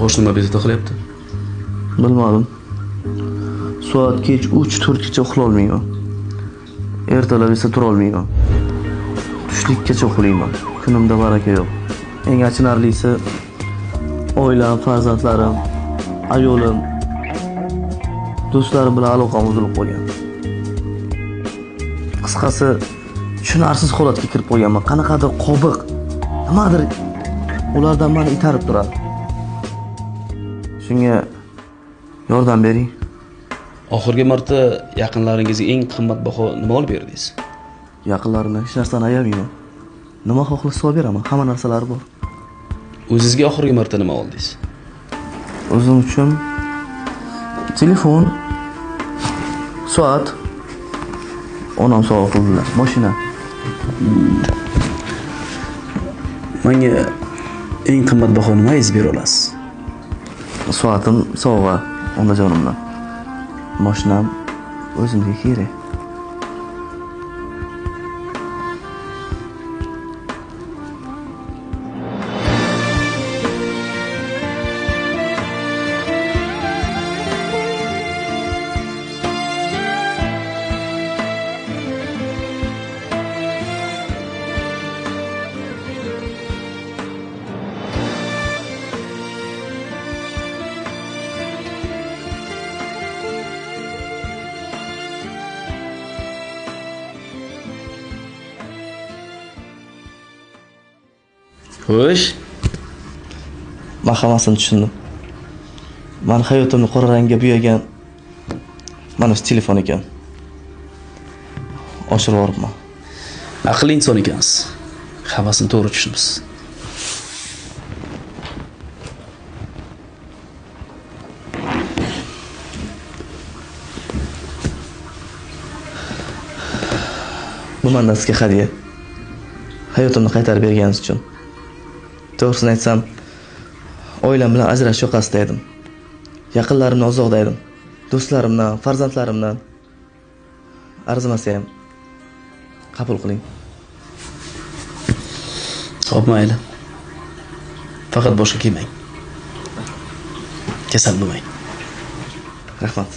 Xo'sh, nima bezovta qilyapti? Bilmadim. Soat kech 3-4 gacha uxlolmayman. Ertalab esa turolmayman. Tushlikkacha uxlayman. Kunimda baraka yo'q. Eng achinarlisi oilam, farzandlarim, ayolim, do'stlarim bilan aloqam uzilib qolgan. Qisqasi, tushunarsiz holatga kirib qolganman. Qanaqadir qobiq, nimadir ulardan meni itarib turadi. Shunga yordam bering. Oxirgi marta yaqinlaringizga eng qimmatbaho nima olib berdingiz? Yaqinlarimdan hech narsani ayamayman. Nima xohlasa olib beraman, hamma narsalari bor. O'zingizga oxirgi marta nima oldingiz? O'zim uchun telefon, soat, onam sovg'a qildilar, mashina. Menga eng qimmatbaho nimangiz bera olasiz? Soatim sovg'a onajonimdan. Mashinam o'zimga kerak. Xo'sh, men hammasini tushundim. Meni hayotimni qora rangga bo'yagan mana shu telefon ekan. Oshirib yuboribman. Aqlli inson ekansiz. Hammasini to'g'ri tushunibsiz. Bu mendan sizga hadya. Hayotimni qaytarib berganingiz uchun. To'g'risini aytsam, oilam bilan ajrashish yoqasida edim. Yaqinlarimdan uzoqda edim. Do'stlarimdan, farzandlarimdan arzimasa ham qabul qiling. Xo'p, mayli. Faqat boshqa kelmang. Kasal bo'lmang. Rahmat.